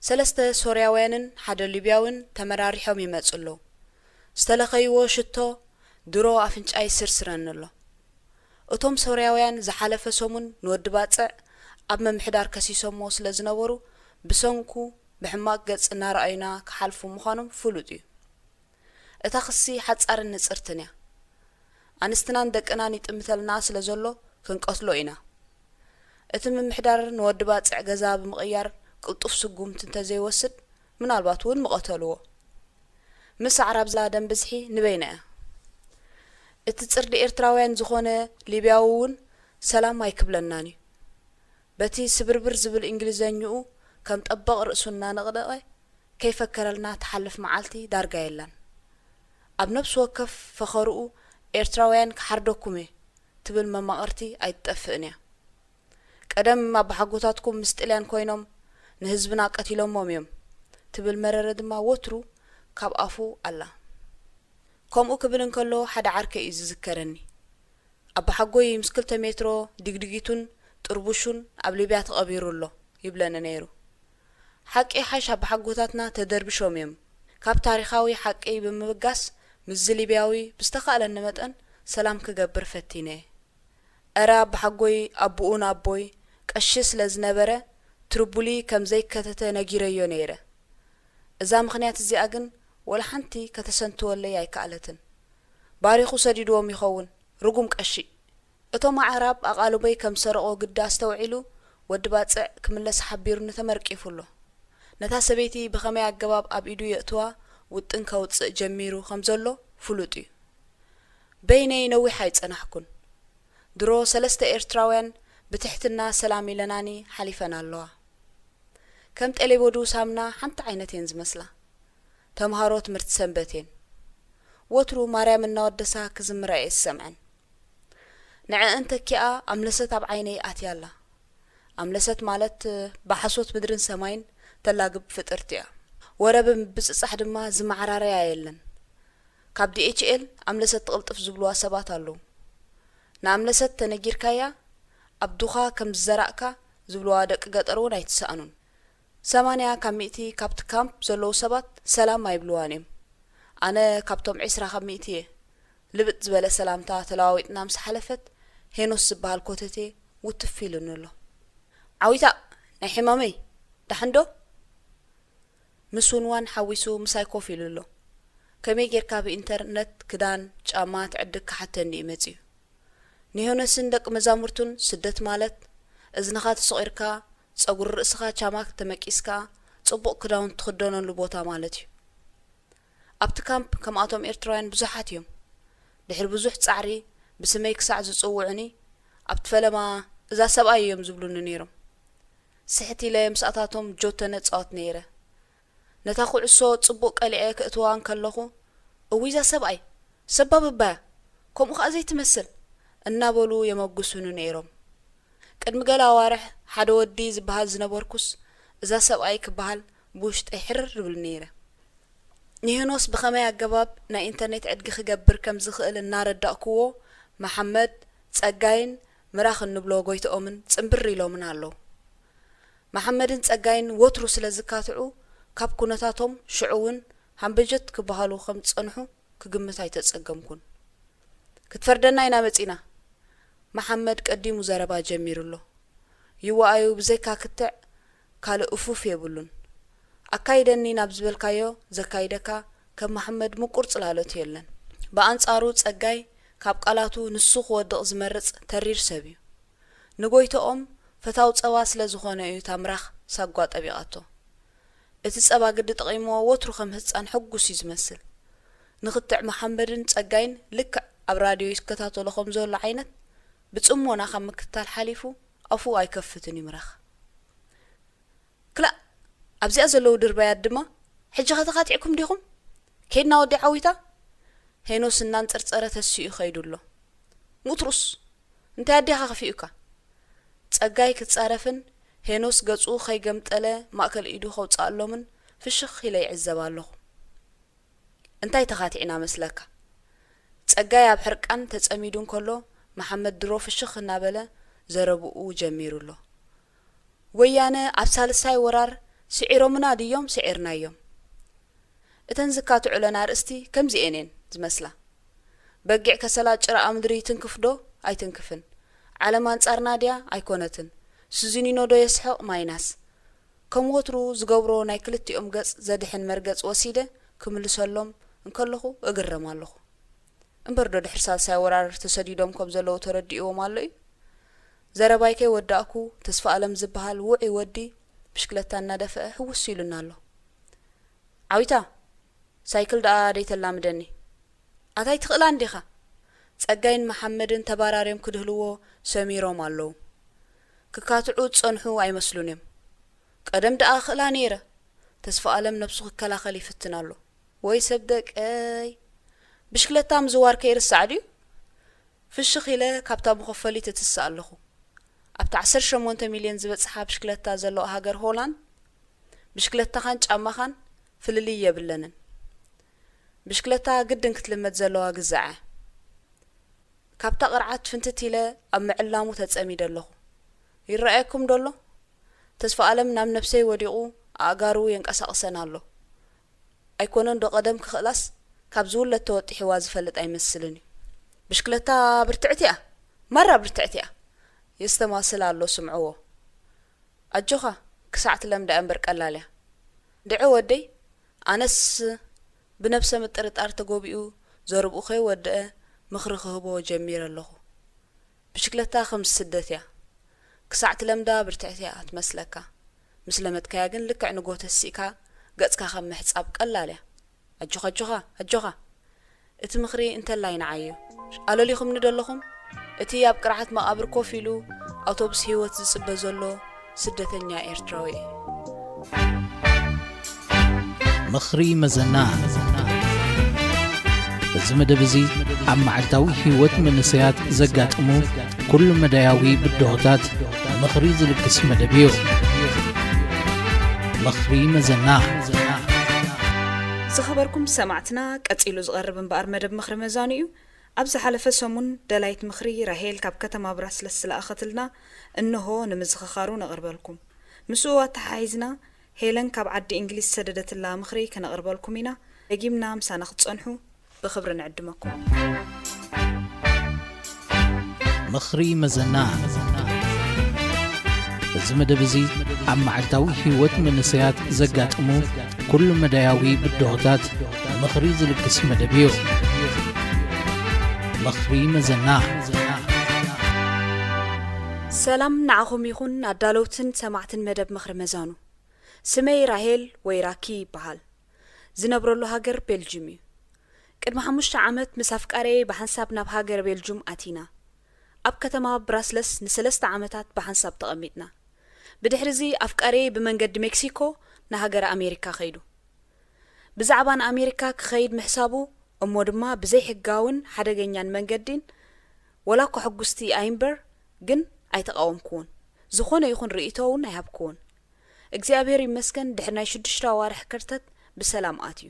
ሰለስተ ሶርያውያንን ሓደ ሊብያውን ተመራሪሖም ይመጹ ኣለዉ። ዝተለኸይዎ ሽቶ ድሮ ኣፍንጫይ ስርስረኒ ኣሎ። እቶም ሶርያውያን ዝሓለፈ ሰሙን ንወዲ ባጽዕ ኣብ ምምሕዳር ከሲሶሞ ስለ ዝነበሩ ብሰንኩ ብሕማቕ ገጽ እናረኣዩና ክሓልፉ ምዃኖም ፍሉጥ እዩ። እታ ክሲ ሓጻርን ንጽርትን እያ። ኣንስትናን ደቅናን ይጥምተልና ስለ ዘሎ ክንቀትሎ ኢና። እቲ ምምሕዳር ንወዲ ባጽዕ ገዛ ብምቕያር ቅልጡፍ ስጉምቲ እንተዘይወስድ ምናልባት እውን ምቐተልዎ። ምስ ኣዕራብ ዘላ ደም ብዝሒ ንበይና እያ። እቲ ጽርዲ ኤርትራውያን ዝኾነ ሊብያዊ እውን ሰላም ኣይክብለናን እዩ። በቲ ስብርብር ዝብል እንግሊዘኝኡ ከም ጠበቕ ርእሱ እናነቕነቐ ከይፈከረልና ትሓልፍ መዓልቲ ዳርጋ የላን። ኣብ ነብሲ ወከፍ ፈኸርኡ ኤርትራውያን ክሓርደኩም እየ ትብል መማቕርቲ ኣይትጠፍእን እያ። ቀደም ኣባሓጎታትኩም ምስ ጥልያን ኮይኖም ንህዝብና ቀቲሎሞም እዮም ትብል መረረ ድማ ወትሩ ካብ ኣፉ ኣላ። ከምኡ ክብል እንከሎ ሓደ ዓርከይ እዩ ዝዝከረኒ። ኣባሓጎይ ምስ ክልተ ሜትሮ ድግድጊቱን ጥርቡሹን ኣብ ሊብያ ተቐቢሩ ኣሎ ይብለኒ ነይሩ። ሓቂ ሓሽ ኣባሓጎታትና ተደርቢሾም እዮም። ካብ ታሪኻዊ ሓቂ ብምብጋስ ምስዚ ሊብያዊ ብዝተኻእለኒ መጠን ሰላም ክገብር ፈቲነ። እረ ኣባሓጎይ ኣቦኡን ኣቦይ ቀሺ ስለ ዝነበረ ትርቡሊ ከም ዘይከተተ ነጊረዮ ነይረ። እዛ ምኽንያት እዚኣ ግን ወላ ሓንቲ ከተሰንትወለይ ኣይከኣለትን። ባሪኹ ሰዲድዎም ይኸውን፣ ርጉም ቀሺ። እቶም ኣዕራብ ኣቓልቦይ ከም ዝሰረቖ ግዲ ኣስተውዒሉ ወዲ ባጽዕ ክምለስ ሓቢሩኒ ተመርቂፉ ኣሎ። ነታ ሰበይቲ ብኸመይ ኣገባብ ኣብ ኢዱ የእትዋ ውጥን ከውጽእ ጀሚሩ ከም ዘሎ ፍሉጥ እዩ። በይነይ ነዊሕ ኣይጸናሕኩን። ድሮ ሰለስተ ኤርትራውያን ብትሕትና ሰላም ኢለናኒ ሓሊፈን ኣለዋ። ከም ጤሌቦዱ ሳምና ሓንቲ ዓይነት እየን ዝመስላ። ተምሃሮ ትምህርቲ ሰንበት እየን። ወትሩ ማርያም እናወደሳ ክዝምራ እየ ዝሰምዐን። ንዕእን ተኪኣ ኣምለሰት ኣብ ዓይነይ ኣትያ ኣላ። ኣምለሰት ማለት ብሓሶት ምድርን ሰማይን ተላግብ ፍጥርቲ እያ። ወረ ብምብጽጻሕ ድማ ዝመዓራረያ የለን። ካብ ዲ ኤች ኤል ኣምለሰት ትቕልጥፍ ዝብልዋ ሰባት ኣለዉ። ንኣምለሰት ተነጊርካያ ኣብ ዱኻ ከም ዝዘራእካ ዝብልዋ ደቂ ገጠር እውን ኣይትሰኣኑን። ሰማንያ ካብ ሚእቲ ካብቲ ካምፕ ዘለዉ ሰባት ሰላም ኣይብልዋን እዮም። ኣነ ካብቶም ዒስራ ካብ ሚእቲ እየ። ልብጥ ዝበለ ሰላምታ ተለዋዊጥና ምስ ሓለፈት ሄኖስ ዝበሃል ኮተቴ ውትፍ ኢሉኒ ኣሎ። ዓዊታ ናይ ሕማመይ ዳሕንዶ? ምስ ውንዋን ሓዊሱ ምሳይ ኮፍ ኢሉ ኣሎ። ከመይ ጌርካ ብኢንተርነት ክዳን ጫማ ትዕድግ ክሓተኒ እዩ መጺኡ። ንሄኖስን ደቂ መዛሙርቱን ስደት ማለት እዝንኻ ተሰቒርካ ጸጉሪ ርእስኻ ቻማ ተመቂስካ ጽቡቕ ክዳውንቲ ትኽደነሉ ቦታ ማለት እዩ። ኣብቲ ካምፕ ከምኣቶም ኤርትራውያን ብዙሓት እዮም። ድሕሪ ብዙሕ ጻዕሪ ብስመይ ክሳዕ ዝጽውዑኒ ኣብቲ ፈለማ እዛ ሰብኣይ እዮም ዝብሉኒ ነይሮም። ስሕት ኢለ ምስኣታቶም ጆተነ እጻወት ነይረ። ነታ ኩዕሶ ጽቡቕ ቀሊዐ ክእትዋ እንከለኹ እውይ እዛ ሰብኣይ ሰባብ እባያ ከምኡ ከኣ ዘይትመስል እናበሉ የመጉሱኒ ነይሮም። ቅድሚ ገለ ኣዋርሕ ሓደ ወዲ ዝበሃል ዝነበርኩስ እዛ ሰብኣይ ክበሃል ብውሽጠይ ሕርር እብል ነይረ። ንሄኖስ ብኸመይ ኣገባብ ናይ ኢንተርኔት ዕድጊ ክገብር ከም ዝኽእል እናረዳእኩዎ መሓመድ፣ ጸጋይን ምራኽ እንብሎ ጎይትኦምን ጽንብር ኢሎምን ኣለዉ። መሓመድን ጸጋይን ወትሩ ስለ ዝካትዑ ካብ ኩነታቶም ሽዑ እውን ሃምበጀት ክበሃሉ ከም ዝጸንሑ ክግምት ኣይተጸገምኩን። ክትፈርደና ኢና መጺና። መሓመድ ቀዲሙ ዘረባ ጀሚሩ ኣሎ። ይዋኣዩ ብዘይካ ክትዕ ካልእ እፉፍ የብሉን። ኣካይደኒ ናብ ዝበልካዮ ዘካይደካ ከም መሓመድ ምቁር ጽላሎት የለን። ብኣንጻሩ ጸጋይ ካብ ቃላቱ ንሱ ክወድቕ ዝመርጽ ተሪር ሰብ እዩ። ንጎይትኦም ፈታው ጸባ ስለ ዝኾነ እዩ እታ ምራኽ ሳጓ ጠቢቓቶ። እቲ ጸባ ግዲ ጠቒምዎ ወትሩ ከም ህጻን ሕጉስ እዩ ዝመስል። ንክትዕ መሓመድን ጸጋይን ልክዕ ኣብ ራድዮ ይከታተሎ ከም ዘሎ ዓይነት ብጽሞና ካብ ምክትታል ሓሊፉ ኣፉ ኣይከፍትን እዩ ምራኽ። ክላእ ኣብዚኣ ዘለዉ ድርባያት ድማ ሕጂ ኸ ተኻቲዕኩም ዲኹም? ኬድና ወዲ ዓዊታ? ሄኖስ እናንጸርጸረ ተሲኡ ኸይዱ ኣሎ። ሙትሩስ እንታይ ኣዴኻ ከፊኡካ? ጸጋይ ክጻረፍን ሄኖስ ገጹ ኸይገምጠለ ማእከል ኢዱ ኸውጽኣሎምን ፍሽኽ ኢለ ይዕዘብ ኣለኹ። እንታይ ተኻቲዕና መስለካ? ጸጋይ ኣብ ሕርቃን ተጸሚዱ እንከሎ መሓመድ ድሮ ፍሽኽ እናበለ ዘረብኡ ጀሚሩ ኣሎ። ወያነ ኣብ ሳልሳይ ወራር ስዒሮምና ድዮም ስዒርናዮም? እተን ዝካትዑለን ኣርእስቲ ከምዚኤን እየን ዝመስላ። በጊዕ ከሰላ ጭራኣ ምድሪ ትንክፍ ዶ ኣይትንክፍን? ዓለም ኣንጻርና ድያ ኣይኮነትን? ስዚኒኖ ዶ የስሕቕ ማይናስ? ከም ወትሩ ዝገብሮ ናይ ክልቲኦም ገጽ ዘድሕን መርገጽ ወሲደ ክምልሰሎም እንከለኹ እግረም ኣለኹ። እምበር ዶ ድሕሪ ሳልሳይ ወራር ተሰዲዶም ከም ዘለዉ ተረዲእዎም ኣሎ እዩ? ዘረባይ ከይወዳእኩ ተስፋ ኣለም ዝበሃል ውዑይ ወዲ ብሽክለታ እናደፍአ ህውስ ኢሉና ኣሎ። ዓዊታ ሳይክል ደኣ ደይተላምደኒ። ኣታይ ትኽእላ እንዲኻ? ጸጋይን መሓመድን ተባራርዮም ክድህልዎ ሰሚሮም ኣለዉ። ክካትዑ ዝጸንሑ ኣይመስሉን እዮም። ቀደም ደኣ ክእላ ነይረ። ተስፋ ኣለም ነብሱ ክከላኸል ይፍትን ኣሎ። ወይ ሰብ ደቀይ፣ ብሽክለታ ምዝዋር ከይርሳዕ ድዩ? ፍሽኽ ኢለ ካብታ መኸፈሊት እትስእ ኣለኹ። ኣብታ ዓሰርተ ሸሞንተ ሚልዮን ዝበጽሓ ብሽክለታ ዘለዋ ሃገር ሆላንድ ብሽክለታኻን ጫማኻን ፍልልይ የብለንን። ብሽክለታ ግድን ክትልመድ ዘለዋ ግዛዕ እያ። ካብታ ቅርዓት ፍንትት ኢለ ኣብ ምዕላሙ ተጸሚደ ኣለኹ። ይረኣየኩም ዶ ኣሎ? ተስፋ ኣለም ናብ ነብሰይ ወዲቑ ኣእጋሩ የንቀሳቕሰን ኣሎ። ኣይኮነን ዶ ቀደም ክኽእላስ ካብ ዝውለድ ተወጢሕዋ ዝፈልጥ ኣይመስልን እዩ። ብሽክለታ ብርትዕቲ እያ፣ ማራ ብርትዕቲ እያ። የስተማስል ኣሎ ስምዕዎ። ኣጆኻ ክሳዕ ትለምዳ እምበር ቀላል እያ። ድዐ ወደይ ኣነስ ብነብሰ ምጥርጣር ተጎቢኡ ዘርብኡ ከይወደአ ምኽሪ ክህቦ ጀሚረ ኣለኹ። ብሽክለታ ከም ስደት እያ። ክሳዕ ትለምዳ ብርትዕቲ እያ ትመስለካ። ምስ ለመድካያ ግን ልክዕ ንጎ ተሲእካ ገጽካ ከም ምሕጻብ ቀላል እያ። ኣጆኻ ኣጆኻ ኣጆኻ። እቲ ምኽሪ እንተላይ ንዓይ እዩ። ኣለሊኹምኒ ዶ ኣለኹም? እቲ ኣብ ቅርዓት መቓብር ኮፍ ኢሉ ኣውቶቡስ ህይወት ዝጽበ ዘሎ ስደተኛ ኤርትራዊ እዩ። ምኽሪ መዘና። እዚ መደብ እዚ ኣብ መዓልታዊ ህይወት መንእሰያት ዘጋጥሙ ኩሉ መዳያዊ ብድሆታት ምኽሪ ዝልግስ መደብ እዩ። ምኽሪ መዘና። ዝኸበርኩም ሰማዕትና፣ ቀጺሉ ዝቐርብ እምበኣር መደብ ምኽሪ መዛኑ እዩ። ኣብ ዝሓለፈ ሰሙን ደላይት ምኽሪ ራሄል ካብ ከተማ ብራስለስ ዝለኣኸትልና እንሆ ንምዝኽኻሩ ነቕርበልኩም። ምስኡ ኣተሓሒዝና ሄለን ካብ ዓዲ እንግሊዝ ዝሰደደትላ ምኽሪ ከነቕርበልኩም ኢና። ደጊምና ምሳና ክትጸንሑ ብኽብሪ ንዕድመኩም። ምኽሪ መዘና። እዚ መደብ እዚ ኣብ መዓልታዊ ህይወት መንእሰያት ዘጋጥሙ ኩሉ መዳያዊ ብድሆታት ምኽሪ ዝልግስ መደብ እዩ። ምኽሪ መዘና። ሰላም ንዓኹም ይኹን ኣዳለውትን ሰማዕትን መደብ ምኽሪ መዛኑ። ስመይ ራሄል ወይ ራኪ ይበሃል። ዝነብረሉ ሃገር ቤልጅም እዩ። ቅድሚ ሓሙሽተ ዓመት ምስ ኣፍቃረየ ብሓንሳብ ናብ ሃገር ቤልጁም ኣቲና። ኣብ ከተማ ብራስለስ ንሰለስተ ዓመታት ብሓንሳብ ተቐሚጥና። ብድሕሪዚ ኣፍቃረየ ብመንገዲ ሜክሲኮ ንሃገረ ኣሜሪካ ከይዱ። ብዛዕባ ንኣሜሪካ ክኸይድ ምሕሳቡ እሞ ድማ ብዘይሕጋውን ሓደገኛን መንገዲን ወላ እኳ ሕጉስቲ ኣይምበር ግን ኣይተቓወምኩዎን። ዝኾነ ይኹን ርእይቶ እውን ኣይሃብኩዎን። እግዚኣብሔር ይመስገን ድሕሪ ናይ ሽዱሽተ ኣዋርሕ ከርተት ብሰላም ኣትዩ።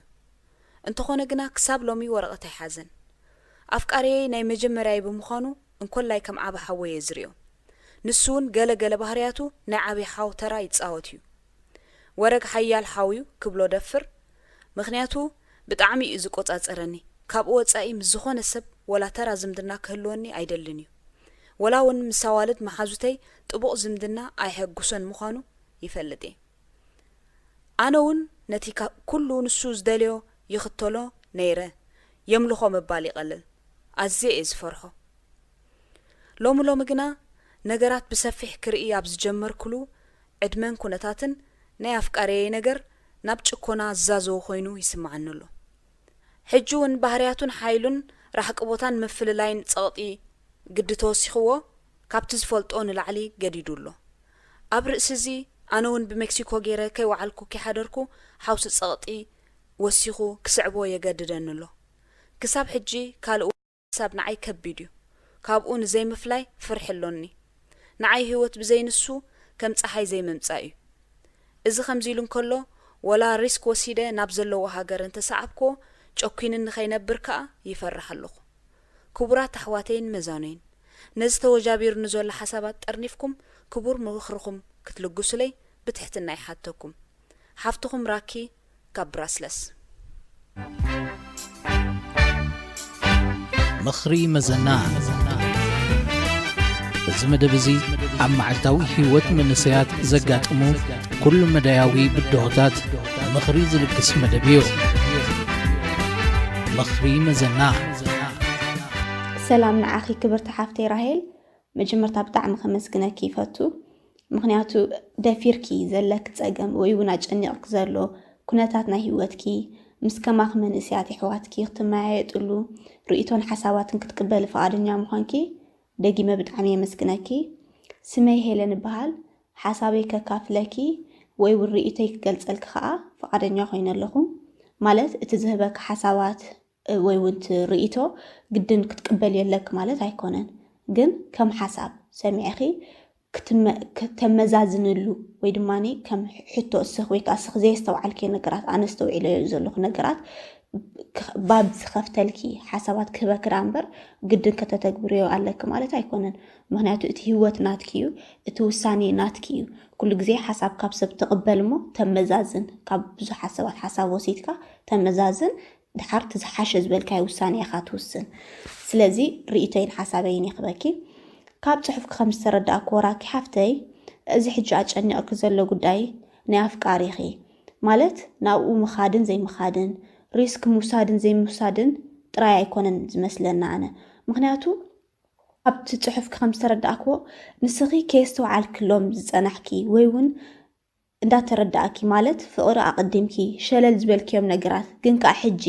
እንተኾነ ግና ክሳብ ሎሚ ወረቐት ኣይሓዘን። ኣፍቃሪየይ ናይ መጀመርያይ ብምዃኑ እንኮላይ ከም ዓቢ ሓወይ እየ ዝርእዮ። ንሱ እውን ገለ ገለ ባህርያቱ ናይ ዓቢ ሓው ተራ ይጻወት እዩ። ወረግ ሓያል ሓው እዩ ክብሎ ደፍር፣ ምኽንያቱ ብጣዕሚ እዩ ዝቆጻጸረኒ። ካብኡ ወጻኢ ምስ ዝኾነ ሰብ ወላ ተራ ዝምድና ክህልወኒ ኣይደልን እዩ። ወላ እውን ምስ ኣዋልድ መሓዙተይ ጥቡቕ ዝምድና ኣይሐጉሶን ምዃኑ ይፈልጥ እየ። ኣነ እውን ነቲ ካ-፣ ኩሉ ንሱ ዝደልዮ ይኽተሎ ነይረ፣ የምልኾ ምባል ይቐልል። ኣዝየ እየ ዝፈርሖ። ሎሚ ሎሚ ግና ነገራት ብሰፊሕ ክርኢ ኣብ ዝጀመርኩሉ ዕድመን ኩነታትን ናይ ኣፍቃሪየይ ነገር ናብ ጭኮና ዝዛዘወ ኮይኑ ይስምዓኒ ኣሎ። ሕጂ እውን ባህርያቱን ሓይሉን ራሕቂ ቦታን ምፍልላይን ጸቕጢ ግዲ ተወሲኽዎ ካብቲ ዝፈልጦ ንላዕሊ ገዲዱ ኣሎ። ኣብ ርእሲ እዚ ኣነ እውን ብሜክሲኮ ገይረ ከይወዓልኩ ከይሓደርኩ ሓውሲ ጸቕጢ ወሲኹ ክስዕቦ የገድደኒ ኣሎ። ክሳብ ሕጂ ካልእ ሓሳብ ንዓይ ከቢድ እዩ። ካብኡ ንዘይምፍላይ ፍርሒ ኣሎኒ። ንዓይ ህይወት ብዘይ ንሱ ከም ጸሓይ ዘይምምጻእ እዩ። እዚ ከምዚ ኢሉ እንከሎ፣ ወላ ሪስክ ወሲደ ናብ ዘለዎ ሃገር እንተሰዓብክዎ፣ ጨኲንኒ ከይነብር ከኣ ይፈርሕ ኣለኹ። ክቡራት ኣሕዋተይን መዛኖይን፣ ነዚ ተወጃቢሩኒ ዘሎ ሓሳባት ጠርኒፍኩም ክቡር ምኽርኹም ክትልግሱለይ ብትሕትና ይሓተኩም። ሓፍትኹም ራኪ ካብ ብራስለስ። ምኽሪ መዘና። እዚ መደብ እዚ ኣብ መዓልታዊ ህይወት መንእሰያት ዘጋጥሙ ኩሉ መዳያዊ ብድሆታት ምኽሪ ዝልግስ መደብ እዩ። ምኽሪ መዘና። ሰላም ንዓኺ ክብርቲ ሓፍተይ ራሄል። መጀመርታ ብጣዕሚ ከመስግነኪ ይፈቱ። ምኽንያቱ ደፊርኪ ዘለኪ ጸገም ወይ እውን ኣጨኒቕኪ ዘሎ ኩነታት ናይ ህይወትኪ ምስ ከማኺ መንእሰያት የሕዋትኪ ክትመያየጥሉ ርእይቶን ሓሳባትን ክትቅበሊ ፍቓደኛ ምዃንኪ ደጊመ ብጣዕሚ የመስግነኪ። ስመይ ሄለን እበሃል። ሓሳበይ ከካፍለኪ ወይ እውን ርእይቶይ ክገልጸልኪ ከኣ ፍቓደኛ ኮይነ ኣለኹ። ማለት እቲ ዝህበኪ ሓሳባት ወይ እውን እቲ ርእይቶ ግድን ክትቅበልዮ ኣለኪ ማለት ኣይኮነን። ግን ከም ሓሳብ ሰሚዕኺ ክትመ-፣ ከተመዛዝንሉ ወይ ድማ ከም ሕቶ እስኽ ወይ ከዓ እስኽ ዘየስተውዓልክዮ ነገራት ኣነ ኣስተውዒለዮ ዘለኹ ነገራት ክኽ-፣ ባብ ዝኸፍተልኪ ሓሳባት ክህበኪ ደኣ እምበር ግድን ከተተግብርዮ ኣለኪ ማለት ኣይኮነን። ምኽንያቱ እቲ ህይወት ናትኪ እዩ፣ እቲ ውሳኔ ናትኪ እዩ። ኩሉ ግዜ ሓሳብ ካብ ሰብ ትቕበል እሞ ተመዛዝን፣ ካብ ብዙሓት ሰባት ሓሳብ ወሲድካ ተመዛዝን፣ ድሓር እቲ ዝሓሸ ዝበልካዮ ውሳኔ ኢኻ ትውስን። ስለዚ ርእይቶይን ሓሳበይን ይኽበኪ። ካብ ጽሑፍኪ ከም ዝተረዳእክዎ ራኪ ሓፍተይ፣ እዚ ሕጂ ኣጨኒቕኪ ዘሎ ጉዳይ ናይ ኣፍቃሪኺ፣ ማለት ናብኡ ምኻድን ዘይምኻድን፣ ሪስክ ምውሳድን ዘይምውሳድን ጥራይ ኣይኮነን ዝመስለኒ ኣነ። ምኽንያቱ ኣብቲ ጽሑፍኪ ከም ዝተረዳእክዎ፣ ንስኺ ከየስተውዓልክሎም ዝጸናሕኪ ወይ እውን እንዳተረዳእኪ፣ ማለት ፍቕሪ ኣቐዲምኪ ሸለል ዝበልክዮም ነገራት፣ ግን ከኣ ሕጂ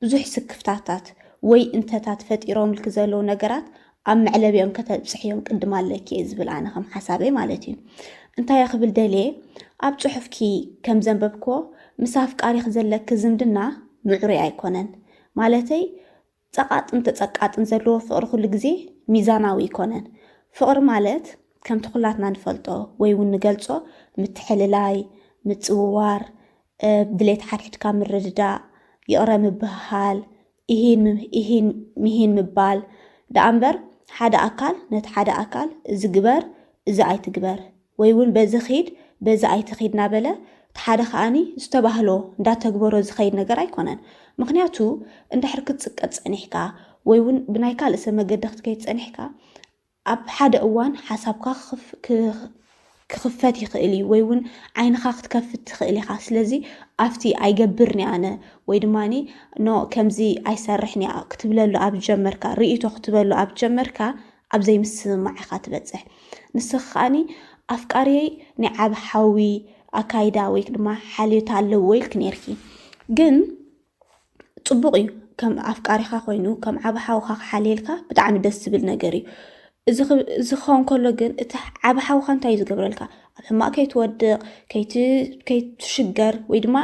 ብዙሕ ስክፍታታት ወይ እንተታት ፈጢሮምልኪ ዘለዉ ነገራት ኣብ መዕለቢኦም ከተብጽሕዮም ቅድም ኣለኪ እየ ዝብል ኣነ ከም ሓሳበይ ማለት እዩ። እንታይ እየ ክብል ደልየ፣ ኣብ ጽሑፍኪ ከም ዘንበብክዎ፣ ምስ ኣፍቃሪኺ ዘለኪ ዝምድና ምዕሩይ ኣይኮነን። ማለተይ፣ ጸቓጥን ተጸቃጥን ዘለዎ ፍቕሪ ኩሉ ግዜ ሚዛናዊ ኣይኮነን። ፍቕሪ ማለት ከምቲ ኩላትና ንፈልጦ ወይ እውን ንገልጾ ምትሕልላይ፣ ምጽውዋር፣ ድሌት ሓድሕድካ ምርድዳእ፣ ይቕረ ምብህሃል፣ ኢሂን ምሂን ምባል ደኣ እምበር ሓደ ኣካል ነቲ ሓደ ኣካል እዚ ግበር፣ እዚ ኣይትግበር ወይ እውን በዚ ኺድ፣ በዚ ኣይትኺድ እናበለ እቲ ሓደ ከኣኒ ዝተባህሎ እንዳተግበሮ ዝኸይድ ነገር ኣይኮነን። ምኽንያቱ እንድሕር ክትጽቀጥ ጸኒሕካ ወይ እውን ብናይ ካልእ ሰብ መገዲ ክትከይድ ጸኒሕካ ኣብ ሓደ እዋን ሓሳብካ ክኽፈት ይኽእል እዩ ወይ እውን ዓይንኻ ክትከፍት ትኽእል ኢኻ። ስለዚ ኣብቲ ኣይገብርን እየ ኣነ ወይ ድማ ኖ ከምዚ ኣይሰርሕን እያ ክትብለሉ ኣብ ጀመርካ፣ ርእይቶ ክትበሉ ኣብ ጀመርካ ኣብ ዘይምስምማዕ ኢኻ ትበጽሕ። ንስኺ ከኣኒ ኣፍቃሪየይ ናይ ዓቢ ሓዊ ኣካይዳ ወይ ድማ ሓልዮት ኣለዎ ኢልኪ ነርኪ። ግን ጽቡቕ እዩ ከም ኣፍቃሪኻ ኮይኑ ከም ዓቢ ሓውኻ ክሓልየልካ ብጣዕሚ ደስ ዝብል ነገር እዩ። እዚ ክኸውን ከሎ ግን እቲ ዓቢ ሓውኻ እንታይ እዩ ዝገብረልካ? ኣብ ሕማቕ ከይትወድቕ፣ ከይትሽገር ወይ ድማ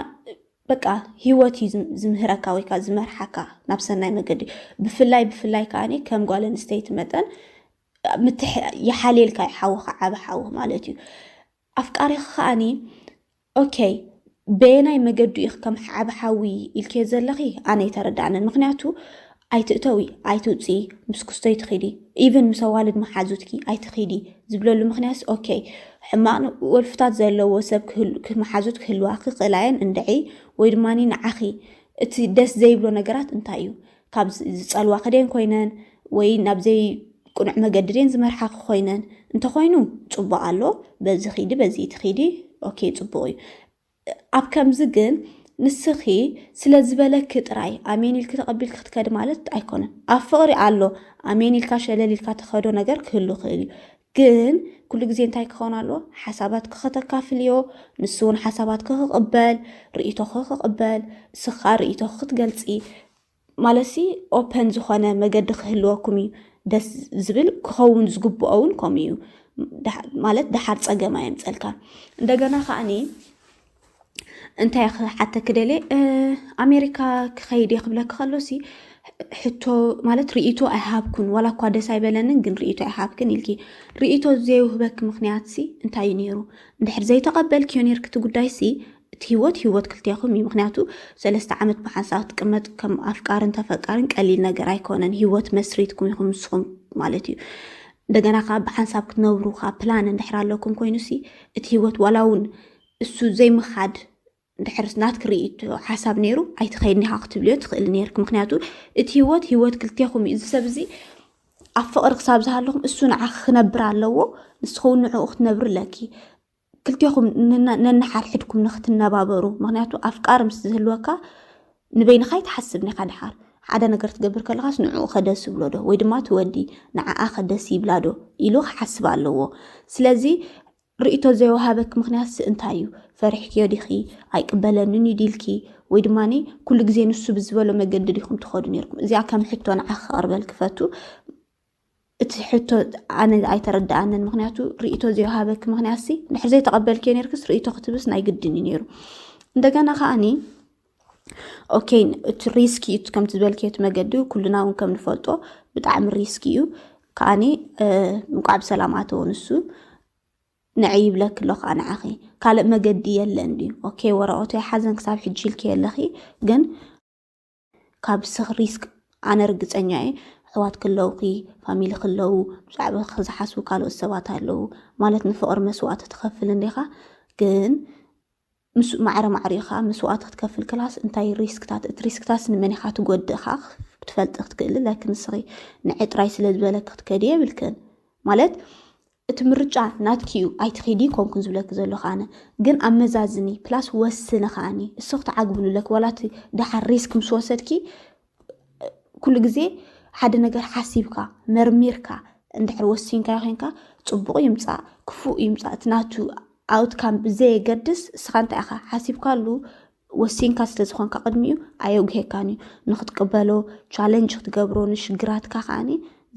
በቃ ህይወት እዩ ዝምህረካ ወይ ከዓ ዝመርሓካ ናብ ሰናይ መገዲ። ብፍላይ ብፍላይ ከዓኒ ከም ጓል ኣንስተይቲ መጠን ይሓልየልካ እዩ ሓውኻ ዓቢ ሓዊ ማለት እዩ። ኣፍቃሪኺ ከዓኒ ኦኬ በየናይ መገዱ ኢኺ ከም ዓቢ ሓዊ ኢልክዮ ዘለኺ ኣነ ኣይተረድኣንን። ምኽንያቱ ኣይትእተዊ ኣይትውፅኢ ምስ ክስቶይ ትኺዲ ኢቭን ምስ ኣዋልድ መሓዙትኪ ኣይትኺዲ ዝብለሉ ምኽንያትስ ኦኬ ሕማቕ ወልፍታት ዘለዎ ሰብ መሓዙት ክህልዋ ክኽእላ እየን እንድዒ ወይ ድማ ንዓኺ እቲ ደስ ዘይብሎ ነገራት እንታይ እዩ ካብ ዝፀልዋ ክደን ኮይነን ወይ ናብ ዘይቅኑዕ መገዲ ደን ዝመርሓኺ ኮይነን እንተኾይኑ ፅቡቕ ኣሎ በዚ ኺዲ በዚ ትኺዲ ኦኬ ፅቡቕ እዩ ኣብ ከምዚ ግን ንስኺ ስለ ዝበለኪ ጥራይ ኣሜን ኢልኪ ተቐቢልኪ ክትከዲ ማለት ኣይኮነን። ኣብ ፍቕሪ ኣሎ ኣሜን ኢልካ ሸለል ኢልካ ትኸዶ ነገር ክህሉ ይኽእል እዩ። ግን ኩሉ ግዜ እንታይ ክኸውን ኣለዎ? ሓሳባትኪ ከተካፍልዮ፣ ንሱ እውን ሓሳባትኪ ክቕበል፣ ርእይቶኺ ክቕበል፣ ንስኺ ከዓ ርእይቶኺ ክትገልፂ ማለትሲ ኦፐን ዝኾነ መገዲ ክህልወኩም እዩ ደስ ዝብል ክኸውን ዝግብኦ እውን ከምኡ እዩ ማለት ደሓር ፀገም ኣየምፀልካ እንደገና ከዓኒ እንታይ ክሓተኪ ደልየ ኣሜሪካ ክኸይድ እየ ክብለኪ ከሎሲ ሕቶ ማለት ርእይቶ ኣይሃብኩን ዋላ እኳ ደስ ኣይበለንን ግን ርእይቶ ኣይሃብክን ኢልኪ ርእይቶ ዘይውህበኪ ምክንያትሲ እንታይ እዩ ነይሩ እንድሕር ዘይተቐበልክዮ ነይርኪ እቲ ጉዳይሲ እቲ ህይወት ህይወት ክልቴኹም እዩ ምክንያቱ ሰለስተ ዓመት ብሓንሳብ ክትቅመጥ ከም ኣፍቃርን ተፈቃርን ቀሊል ነገር ኣይኮነን ህይወት መስሪትኩም ኢኹም ንስኹም ማለት እዩ እንደገና ከዓ ብሓንሳብ ክትነብሩ ከዓ ፕላን እንድሕር ኣለኩም ኮይኑ ሲ እቲ ህይወት ዋላ እውን እሱ ዘይምኻድ እንድሕር ናትኪ ርእይቶ ሓሳብ ነይሩ ኣይትኸይድን ኢኻ ክትብልዮ ትኽእል ነይርክ ምክንያቱ እቲ ህይወት ህይወት ክልቴኹም እዩ እዚ ሰብ እዚ ኣብ ፍቕሪ ክሳብ ዝሃለኹም እሱ ንዓኺ ክነብር ኣለዎ ንስኸውን ንዕኡ ክትነብር ኣለኪ ክልቴኹም ነንሓድሕድኩም ንክትነባበሩ ምክንያቱ ኣፍቃሪ ምስ ዝህልወካ ንበይንኻ ይትሓስብ ኒኻ ድሓር ሓደ ነገር ትገብር ከለኻስ ንዕኡ ከደስ ይብሎ ዶ ወይ ድማ ትወዲ ንዓኣ ከደስ ይብላ ዶ ኢሉ ክሓስብ ኣለዎ ስለዚ ርእይቶ ዘይወሃበኪ ምክንያትስ እንታይ እዩ ፈሪሕክዮ ዲኺ ኣይቅበለንን እዩ ዲልኪ ወይ ድማ ኩሉ ግዜ ንሱ ብዝበሎ መገዲ ዲኹም ትኸዱ ነርኩም እዚኣ ከም ሕቶ ንዓኺ ከቕርበልኪ ፈቱ እቲ ሕቶ ኣነ ኣይተረድኣንን ምክንያቱ ርእይቶ ዘይወሃበኪ ምክንያትሲ እንድሕር ዘይተቐበልክዮ ነርክስ ርእይቶ ክትብስ ናይ ግድን እዩ ነይሩ እንደገና ከዓኒ ኦኬ እቲ ሪስክ እዩ ከምቲ ዝበልክዮ እቲ መገዲ ኩልና እውን ከም ንፈልጦ ብጣዕሚ ሪስክ እዩ ከዓኒ እንቋዕ ብሰላም ኣተወ ንሱ ንዐ ይብለኪ ኣሎ ከዓ ንዓኺ ካልእ መገዲ የለን ድዩ ኦኬ ወረቐቱ ይሓዘን ክሳብ ሕጂ ኢልክዮ ኣለኺ ግን ካብ ስኽ ሪስክ ኣነ ርግፀኛ እየ ኣሕዋት ክለውኺ ፋሚሊ ክለው ብዛዕባኺ ዝሓስቡ ካልኦት ሰባት ኣለው ማለት ንፍቕሪ መስዋእቲ ትኸፍል እንዲኻ ግን ምስ ማዕረ ማዕሪኡ ከዓ መስዋእቲ ክትከፍል ክላስ እንታይ ሪስክታት እቲ ሪስክታትስ ንመን ኢኻ ትጎድእ ከዓ ክትፈልጢ ክትክእሊ ለኪ ንስኺ ንዐ ጥራይ ስለ ዝበለኪ ክትከዲ የብልክን ማለት እቲ ምርጫ ናትኪ እዩ ኣይትኺዲ ኮንኩን ዝብለኪ ዘለኹ ኣነ ግን ኣመዛዝኒ ፕላስ ወስኒ ከዓኒ እሱ ክትዓግብሉ ኣለኪ ዋላ እቲ ደሓር ሪስክ ምስ ወሰድኪ ኩሉ ግዜ ሓደ ነገር ሓሲብካ መርሚርካ እንድሕር ወሲንካዮ ኮንካ ፅቡቕ ይምፃእ ክፉእ ይምፃእ እቲ ናቱ ኣውትካም ብዘየገድስ እስኻ እንታይ ኢኻ ሓሲብካሉ ወሲንካ ስለ ዝኾንካ ቅድሚኡ ኣየጉሄካን እዩ ንክትቅበሎ ቻለንጅ ክትገብሮ ንሽግራትካ ከዓኒ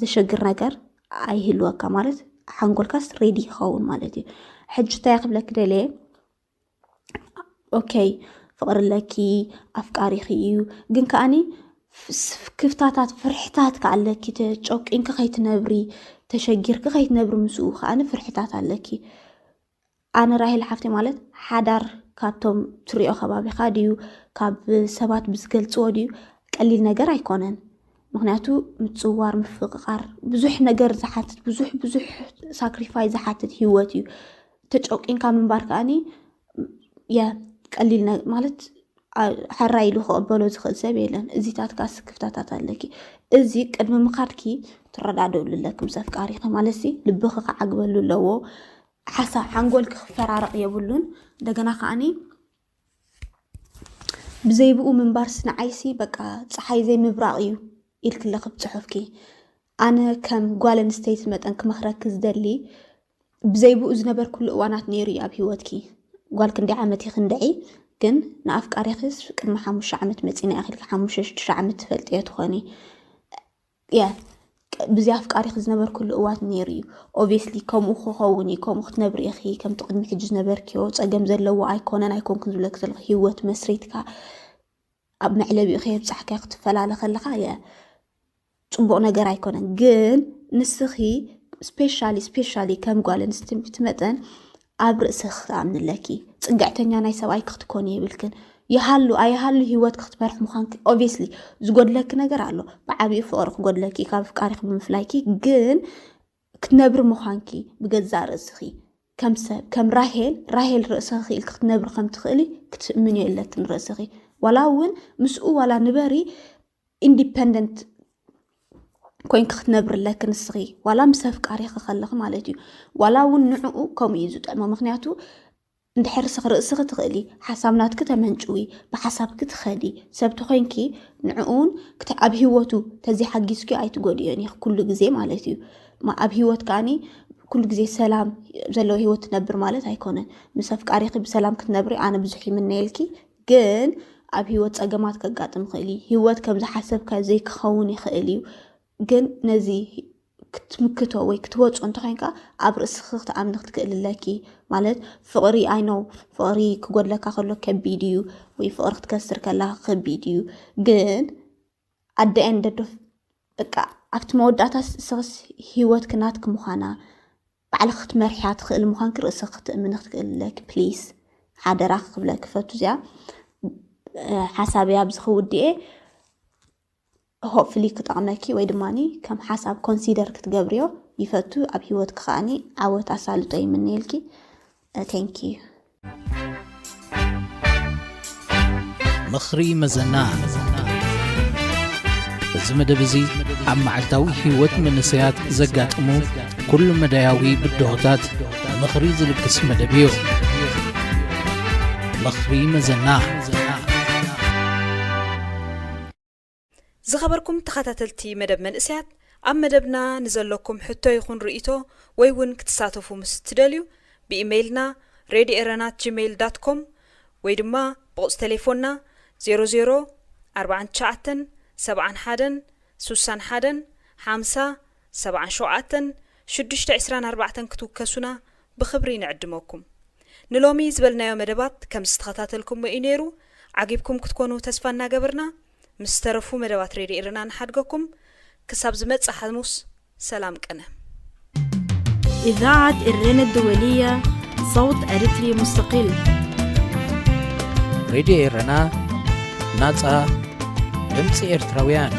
ዘሸግር ነገር ኣይህልወካ ማለት ሓንጎልካስ ሬዲ ይኸውን ማለት እዩ ሕጂ እንታይ ክብለኪ ደልየ ኦኬ ፍቕሪ ኣለኪ ኣፍቃሪኺ እዩ ግን ከዓኒ ክፍታታት ፍርሕታት ከኣለኪ፣ ተጨቂንኪ ከይትነብሪ፣ ተሸጊርኪ ከይትነብሪ፣ ምስኡ ከኣኒ ፍርሕታት ኣለኪ። ኣነ ራሄል ሓፍቲ ማለት ሓዳር ካብቶም ትሪኦ ከባቢኻ ድዩ፣ ካብ ሰባት ብዝገልፅዎ ድዩ፣ ቀሊል ነገር ኣይኮነን። ምክንያቱ ምፅዋር፣ ምፍቕቓር ብዙሕ ነገር ዝሓትት፣ ብዙሕ ብዙሕ ሳክሪፋይ ዝሓትት ህይወት እዩ። ተጨቂንካ ምንባር ከኣኒ የ ቀሊል ማለት ሓራ ኢሉ ክቕበሎ ዝኽእል ሰብ የለን። እዚታት ካስ ክፍታታት ኣለኪ። እዚ ቅድሚ ምኻድኪ ትረዳደሉ ኣለኪ ምስ ኣፍቃሪኺ ማለት ሲ ልብኺ ክዓግበሉ ኣለዎ። ሓሳብ ሓንጎልኪ ክፈራረቕ የብሉን። እንደገና ከዓኒ ብዘይብኡ ምንባርስ ንዓይሲ በቃ ፀሓይ ዘይምብራቕ እዩ ኢልክለኺ ብፅሑፍኪ። ኣነ ከም ጓል ኣንስተይቲ መጠን ክመኽረኪ ዝደሊ ብዘይብኡ ዝነበርኩሉ እዋናት ነይሩ እዩ ኣብ ህይወትኪ። ጓል ክንደይ ዓመት ይኽንድዒ ግን ንኣፍቃሪኺስ ቅድሚ ሓሙሽተ ዓመት መፂና ኢኺ ኢልኪ ሓሙሽተ ሽዱሽተ ዓመት ትፈልጥዮ ትኾኒ። ያ ብዚ ኣፍቃሪኺ ዝነበርኩሉ እዋት ነይሩ እዩ። ኦብስሊ ከምኡ ክኸውን እዩ፣ ከምኡ ክትነብሪ ኢኺ። ከምቲ ቅድሚ ሕጂ ዝነበርክዮ ፀገም ዘለዎ ኣይኮነን ኣይኮንኩን ዝብለኪ ዘለኹ ህይወት መስሪትካ ኣብ መዕለቢኡ ከየብፃሕካ ክትፈላለ ከለኻ የ ፅቡቕ ነገር ኣይኮነን። ግን ንስኺ ስፔሻሊ ስፔሻሊ ከም ጓል ኣንስተይቲ መጠን ኣብ ርእስኺ ክትኣምኒ ኣለኪ። ፅግዕተኛ ናይ ሰብኣይ ክትኮኒ የብልክን። ይሃሉ ኣይሃሉ ህይወት ክትመርሒ ምዃንኪ ኦብስሊ ዝጎድለኪ ነገር ኣሎ። ብዓብዩ ፍቕሪ ክጎድለኪ ካብ ኣፍቃሪኺ ብምፍላይኪ ግን ክትነብሪ ምዃንኪ ብገዛእ ርእስኺ ከም ሰብ ከም ራሄል ራሄል ርእስኺ ክኢልኪ ክትነብሪ ከም ትኽእሊ ክትእምንዮ የለክን ርእስኺ። ዋላ እውን ምስኡ ዋላ ንበሪ ኢንዲፐንደንት ኮይንኪ ክትነብሪ ኣለኪ ንስኺ ዋላ ምስ ኣፍቃሪኺ ከለኺ ማለት እዩ። ዋላ እውን ንዕኡ ከምኡ እዩ ዝጥዕሞ። ምክንያቱ እንድሕር ስኽ ርእስኺ ትኽእሊ ሓሳብ ናትኪ ተመንጭዊ ብሓሳብኪ ትኸዲ ሰብ ተኾይንኪ ንዕኡን ክተ- ኣብ ህይወቱ ተዘይሓጊዝኪዮ ኣይትጎድዮን ኢኺ ኩሉ ግዜ ማለት እዩ። ማ- ኣብ ህይወት ከኣኒ ኩሉ ግዜ ሰላም ዘለዎ ህይወት ትነብር ማለት ኣይኮነን። ምስ ኣፍቃሪኺ ብሰላም ክትነብሪ ኣነ ብዙሕ ይምነየልኪ። ግን ኣብ ህይወት ጸገማት ከጋጥም ይኽእል እዩ። ህይወት ከም ዝሓሰብካዮ ዘይክኸውን ይኽእል እዩ። ግን ነዚ ክትምክቶ ወይ ክትወፅኦ እንተኾይንካ ኣብ ርእስኺ ክትኣምኒ ክትክእል ኣለኪ። ማለት ፍቕሪ ኣይ ኖው ፍቕሪ ክጎድለካ ከሎ ከቢድ እዩ ወይ ፍቕሪ ክትከስር ከላ ከቢድ እዩ። ግን ኣደ ኤንደዶ በቃ ኣብቲ መወዳእታ ስኽስ ህይወትኪ ናትኪ ምዃና ባዕልኺ ክትመርሕያ ትኽእል ምዃንኪ ርእስኺ ክትእምኒ ክትክእል ኣለኪ። ፕሊስ ሓደራ ክብለኪ ፈቱ እዚኣ ሓሳበይ ኣብዚ ክውድኤ። ሆፕፍሊ ክጠቕመኪ ወይ ድማ ከም ሓሳብ ኮንሲደር ክትገብርዮ ይፈቱ። ኣብ ህይወትኪ ከዓኒ ዓወት ኣሳልጦ ይምነየልኪ። ቴንክ ዩ። ምኽሪ መዘና። እዚ መደብ እዚ ኣብ መዓልታዊ ህይወት መንእሰያት ዘጋጥሙ ኩሉ መዳያዊ ብድሆታት ምኽሪ ዝልግስ መደብ እዩ። ምኽሪ መዘና። ዝኸበርኩም ተኸታተልቲ መደብ መንእሰያት፣ ኣብ መደብና ንዘለኩም ሕቶ ይኹን ርእይቶ ወይ እውን ክትሳተፉ ምስ ትደልዩ ብኢሜይልና ሬድዮ ኤረና ኣት ጂሜይል ዳት ኮም ወይ ድማ ብቑጽ ተሌፎንና ዜሮ ዜሮ ኣርባዕተ ትሽዓተ ሰብዓ ሓደን ሱሳን ሓደን ሓምሳ ሰብዓ ሸውዓተን ሽዱሽተ ዕስራን ኣርባዕተን ክትውከሱና ብኽብሪ ንዕድመኩም። ንሎሚ ዝበልናዮ መደባት ከም ዝተኸታተልኩሞ እዩ ነይሩ። ዓጊብኩም ክትኮኑ ተስፋ እናገበርና ምስ ዝተረፉ መደባት ሬድዮ ኤረና ንሓድገኩም። ክሳብ ዝመጽእ ሓሙስ ሰላም ቅነ። إذاعة إرينا الدولية، صوت أريتري مستقل. ሬድዮ ኤረና ናጻ ድምፂ ኤርትራውያን።